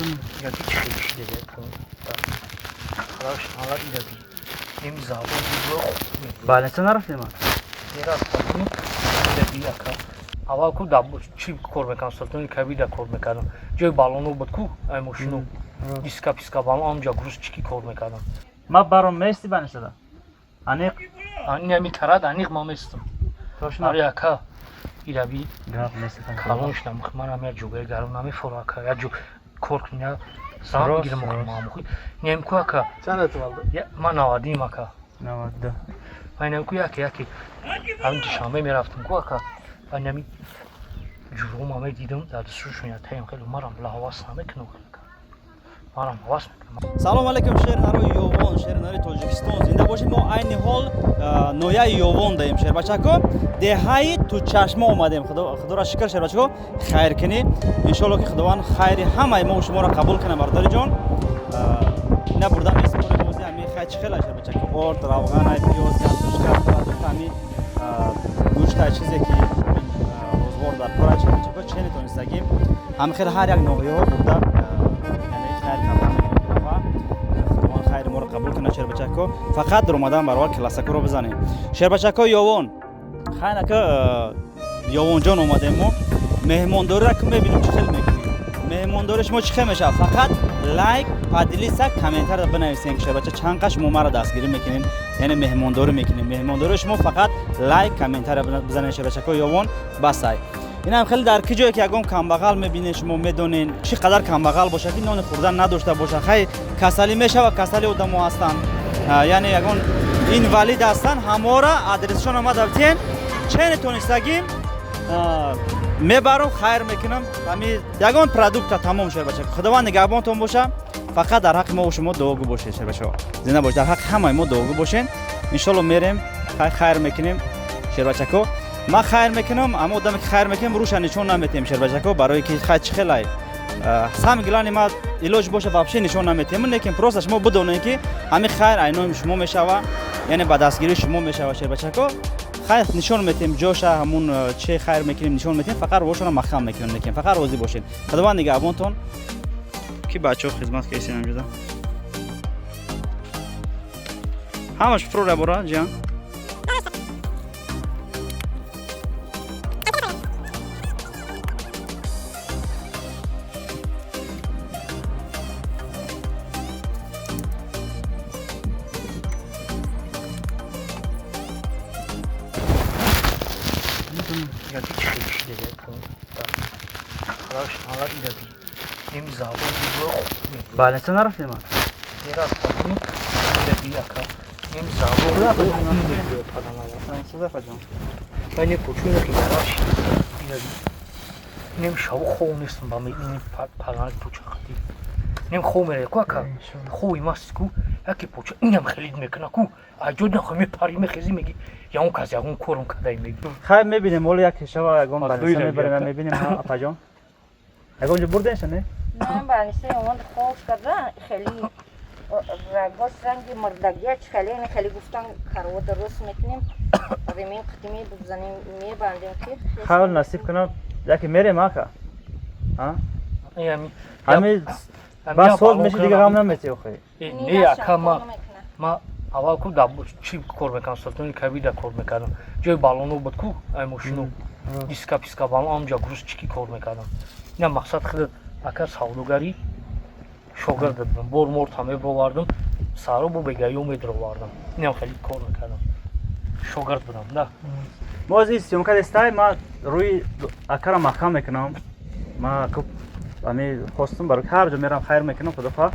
Яки чӣ хел шида хараш ала ираби ем завод. Больница нарафтем? Мерафтам, ираби ака. Аввал ку да чӣ кор мекардам? Султони Кабида кор мекардам. Ҷои баллоно буд ку, ай мошино, диска писка баллон, амҷа грузчики кор мекардам. Ма баром, мести больницада? Аниқ? Инами тарад, аниқ ма местам. Точно? Аре ака, ираби. Гап нест. Калон шудам, манам як ҷогаи гарм намефора ака, як ҷо кор кунем, зан бигирам. Охи нем ку ака. Чанд таваллуд? Ма 90-м ака. 92. Ма ку яке яке ҳамин Душанбе мерафтам ку ака, ва нами ҷурома медидам, дар дастшон ятаем, хеле марам ҳавас намекунам ака, марам ҳавас мекунам. Салом алейкум, шернарои Ёвон, шернарои Тоҷикистон, зинда бошед. Мо айни ҳол ноҳияи Ёвон даем, шербачако, деҳаи Тучашма омадем. Худоро шукр, шербачако, хайр кунӣ. Иншоалло, ки Худованд хайри ҳамаи мо шуморо қабул кунад. Бародари ҷон, ина бурда месупорем. Ози ами хай чӣ хела, шербачако? Орд, равған, пиёз, картошка, продукт, ами гӯшта, чизе ки рӯзғор дар кора, шербачако, чени тонистагим. Ҳами хел ҳар як ноҳияҳо бурда, яъне хайр кардан мегирем. Худованд хайри моро қабул кунад, шербачако. Фақат дар омадан баробар классакуро бизанем, шербачако. Ёвон хайнака, Ёвонҷон, омадем мо. Меҳмондориро ку мебинем, чӣ хел мекунем. Меҳмондори шумо чӣ хел мешавад? Фақат лайк, поделиться, комментария бинависем, шербача, чанд қа шумо маро дастгирӣ мекунем, яъне меҳмондорӣ мекунем. Меҳмондории шумо фақат лайк, комментария бизанем, шербачако. Ёвон басай. Инам хеле дар ки ҷое ки ягон камбағал мебинед, шумо медонед, чӣ қадар камбағал бошад, ки нони хӯрдан надошта бошад. Хай, касалӣ мешавад, касали одамо ҳастанд, яъне ягон инвалид ҳастанд, ҳамора адресшон омада битен. Чене тонистагим мебарам, хайр мекунам, ҳами ягон продукта, тамом. Шербача, Худованд нигаҳбонтон боша. Фақат дар ҳаққи мо шумо дуогӯ бошед, шербачаҳо. Зинда бошед, дар ҳаққи ҳамаи мо дуогӯ бошед. Иншолло, мерем, хайр мекунем, шербачако. Ман хайр мекунам, аммо одаме ки хайр мекунем, рӯша нишон наметем, шербачако, барое ки хай чӣ хелай. Самое главное, ма илоҷ боша, вообще нишон наметем, лекин просто шумо бидонед, ки ҳамин хайр айноми шумо мешава, яъне ба дастгирии шумо мешава, шербачако. Хайр нишон метем ҷоша, ҳамун че хайр мекунем, нишон метем, фақат рӯшона маҳкам мекунем, лекин фақат розӣ бошед. Худованд нигаҳбонтон. Ки бачаҳо хизмат кардесен ҳамҷода, ҳамаш фурора бора ҷан. Яки чӣ хел шида хараш ала ираби ем завод. Больница нарафтем? Мерафтам, ираби ака, ем завод. Вайне почуна ки гараш ираби нем шаву хов нестам ба ин паданак пучақати нем хов мере ку ака, хови маст ку, яке поча инам хелид мекуна ку, аҷод нахо мепари, мехези, меги ягон кас ягон корм кадай меги. Хайр, мебинем, ҳоло як шава ягон больница мебарем, мебинем. Апаҷон, ягон ҷо бурденша, не? Не, больница он хов карда, хеле рагош ранги мурдагия, хеле хеле гуфтан, карвода рост мекунем, ремин қитими бизанем, мебандем ки. Хайр, насиб кунам, яке мерем, ака. Ҳами бас соз меши, дига ғам намети охи. Не ака, ма аввал ку да чӣ кор мекардам? Султони Кабида кор мекардам. Ҷои баллоно буд ку, ай мошино, диска писка баллон, амҷа грузчики кор мекардам. Ина мақсад худ ака савдогарӣ шогирд будам, бор морта мебровардам, саро бо бегаё медровардам. Инам хеле кор мекардам, шогирд будам да. Мо аз ин съёмка дестай, ма рӯи акара маҳкам мекунам. Ма ами хостум, барои ҳар ҷо мерам, хайр мекунам. Худо хоҳ,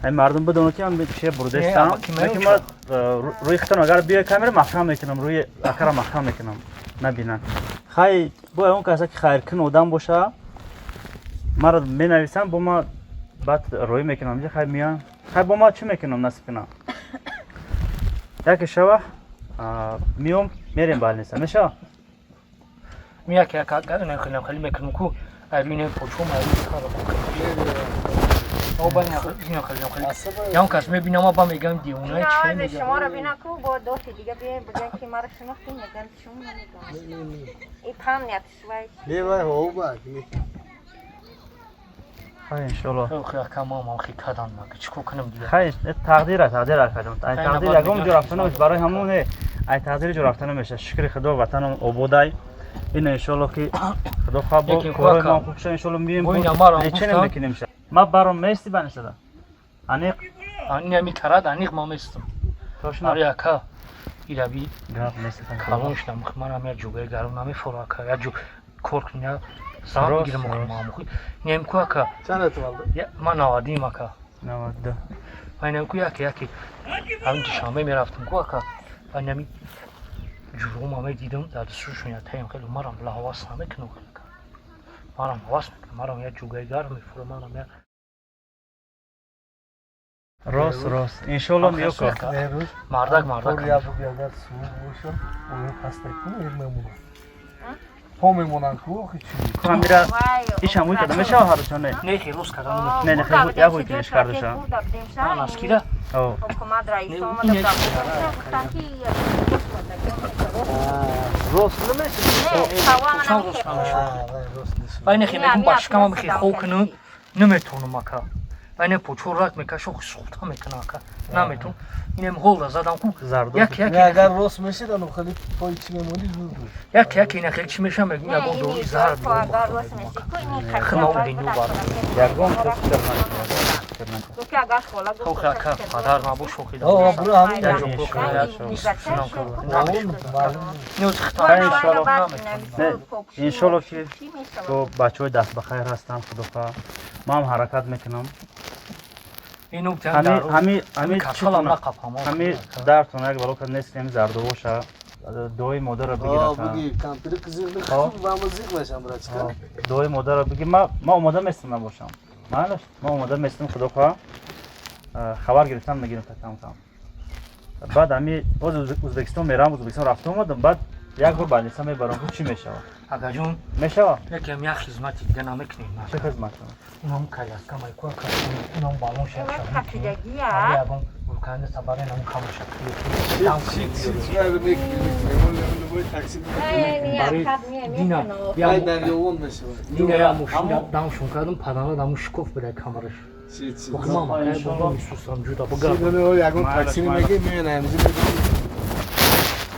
ами мардум бидонад, ки ман че бурдестам. Лекин ма рӯи хитон, агар биёй, камера маҳкам мекунам, рӯи акара маҳкам мекунам, набинанд. Хай, бо он каса ки хайркун одам боша, маро менависам, бо ма баъд рӯӣ мекунам. Хай, меян, хай, бо ма чӣ мекунам, насиб кунам, яке шава миём, мерем больница, мешава? Мияке хеле мекунам ку, айрӯи почом, айрӯи ягон кас мебинам, ба мегам девона. Чи шуморо бина ку, бо доти дига биёем, бигӯян ки маро шинохтем, меган шумо намедонам, и память швай. Не, вай хоба. Хай, иншоалло. Охи ака, ман охи кадан мага чӣ кор кунам дига? Хай, тақдира, тақдир акадам. Ай тақдир ягон ҷо рафта намеша, барои ҳамон не, ай тақдири ҷо рафта намеша. Шукри Худо, ватанам ободай. Ина иншоалло ки Худо хоҳад бо корҳои мо хуб шуда, иншоалло мием, лечение мекунем. Ма баром мести банисада. Аниқ? Ами карад, аниқ ма местам. Ари ака, ираби гап нест. Калон шудам, манам як ҷугаи гарм намефора ака, як ҷо кор кунем, зан бигирам. Охи немку ака. Чанд таваллуд? Ман 90-м ака. 92. Ман немку яке ҳамин Душанбе мерафтам ку ака, нами ҷурома медидам, дар дастшон ятаем, хеле марам била ҳавас намекунам ака, марам ҳавас мекунам, марам як ҷугаи гарм мефора, марам як Рост, рост, иншоалло меёко. Мардак, мардак. Агар суруд бошад, оё хастакун мемонад, по мемонанд ку охи чи. Камера ишам ҳуй карда мешава ҳарушон, не? Не, хе рост карда. Не, не, хе як ҳуй кинеш кардуша. Наскира. Ҳукумат раис омада гуфтан ки рост намешава. Вай нехе мегум, ба шикамам хе хоб кунам, наметавонам ака. Вай не, почо рак мекаша, сухта мекуна ака, наметавон. Инем ҳолда задам ку. Як як. Агар рост мешид, ано хеле пои чӣ мемонӣ, зуд. Як як ина хеле чӣ меша, мегум, ягон дори заҳр. Ягон. Охи ака, падар набош, охи. Иншолло ки то бачаҳои даст ба хайр ҳастанд, Худо хоҳад, ман ҳам ҳаракат мекунам. Ҳами дартон як бало кад нест, ҳами зардовоша дуои модарро бигир. Дуои модарро бигир. Ма омода местам, набошам, майлаш, ма омода местам, Худо хоҳад, хабар гирифтан мегирам та кам кам. Баъд ҳами боз Ӯзбекистон мерам, Ӯзбекистон рафта омадам, баъд як бор балниса мебарам, ку чӣ мешавад? Акаҷон. Мешавад. Якам як хизмати дига намекунем? Чӣ хизмат? Унам коляска майку ака, унам балон шакшаягон вулкани сабаре нам камаша. Дина я мошина дамшон кардам, падана даму шикоф бира камараш. Мама мисусам ҷуда буга. Ягон такси меги меёнам.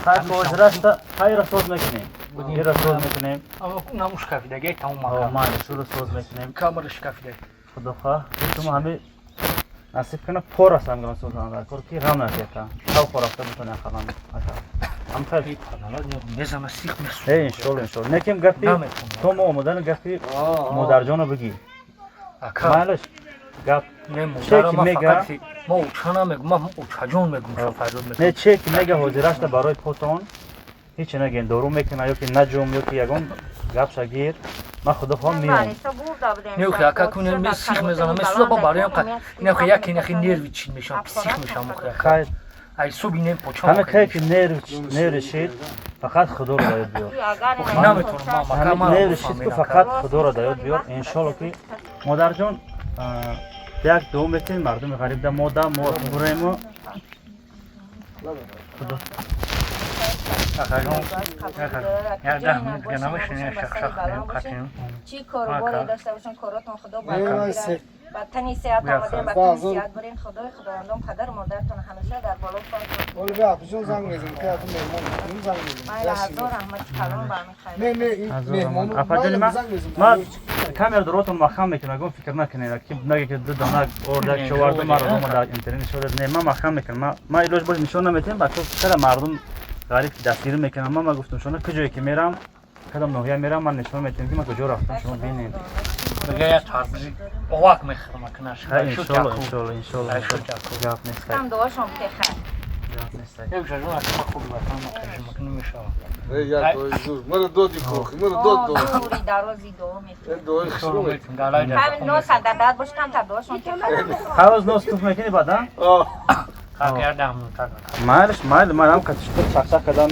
Хай, ҳозираста, хайра соз мекунем, ира соз мекунем. Наму шкафидаги тамом ака. Ман суро соз мекунем. Камара шкафидаги. Худо хоҳ, шумо ҳами насиб кунад, пор аст, ҳамгана созан дар кор ки ғам накета, шав хӯрафта бутони ақаллан ака. Ҳам мезана, сих месу. Э, иншолло, иншолло. Неким гапи то мо омадан, гапи модарҷоно бигӣ. Майлаш, гап. Не, модарам фақат ма уча намегум, ма учаҷон мегум, ша фарёд мекунам. Не, че ки мега ҳозирашта барои потон ҳеч наген, дору мекуна ё ки наҷум, ё ки ягон гапша гир, ман Худо хоҳам меом. Не, охи ака, кунем ме сих мезанам, месуза ба бароям қа. Не, охи, яке нахи нерви чид мешам, псих мешам, охи ака. Ай суби не почам. Ҳама кае ки нерв нерви шид, фақат Худоро да ёд биёр. Охи наметавонам, ака, ман нерви шид ку, фақат Худоро да ёд биёр. Иншолло ки модарҷон як дуо метем мардуми ғариб да мода мо бурему. Худо. Акаҷон, як 10 минут дига намешинем, шахшах қатем. Чӣ коруборе дошта бошен, коротон Худо баракат. Ба тани сеҳат омадем, ба тани сеҳат бурен. Худои Худовандон падару модаратон ҳамеша дар боло. Оли бе апиҷон занг мезанам, ки ату меҳмон занг мезанам. Ҳазор раҳмати калон ба ҳамин хайр. Не, не, меҳмон. Апаҷони ман камера доротон махам мекунам, ягон фикр накунед, ки наге ки ду дона орда човарду маро дома дар интернет нишон дод. Не, ман махам мекунам, ман илоҷ бош нишон наметем, бачо чара мардум ғариб ки дастгирӣ мекунам. Ман гуфтам шумо куҷое ки мерам, кадом ноҳия мерам, ман нишон метем ки ман куҷо рафтам, шумо бинед. Мега як тарбузи овак мехӯрам, акнаш. Иншолло, иншолло, иншолло, гап нест. Там дуошон бихайр. Гап нест. Як жажон ака, хуби ватан макажи макну мешава. Як дуои зур мара доди кохи, мара дод дод. Дури дарози дуо мекунем. Дуои хушрӯ мекунем. Ҳамин нос дар бош, камтар дуошон бихайр. Ҳар рӯз нос туф мекунӣ баъдан? Как я 10 минут. Майлиш, майли, ман ҳам катишто чақчақ кардам.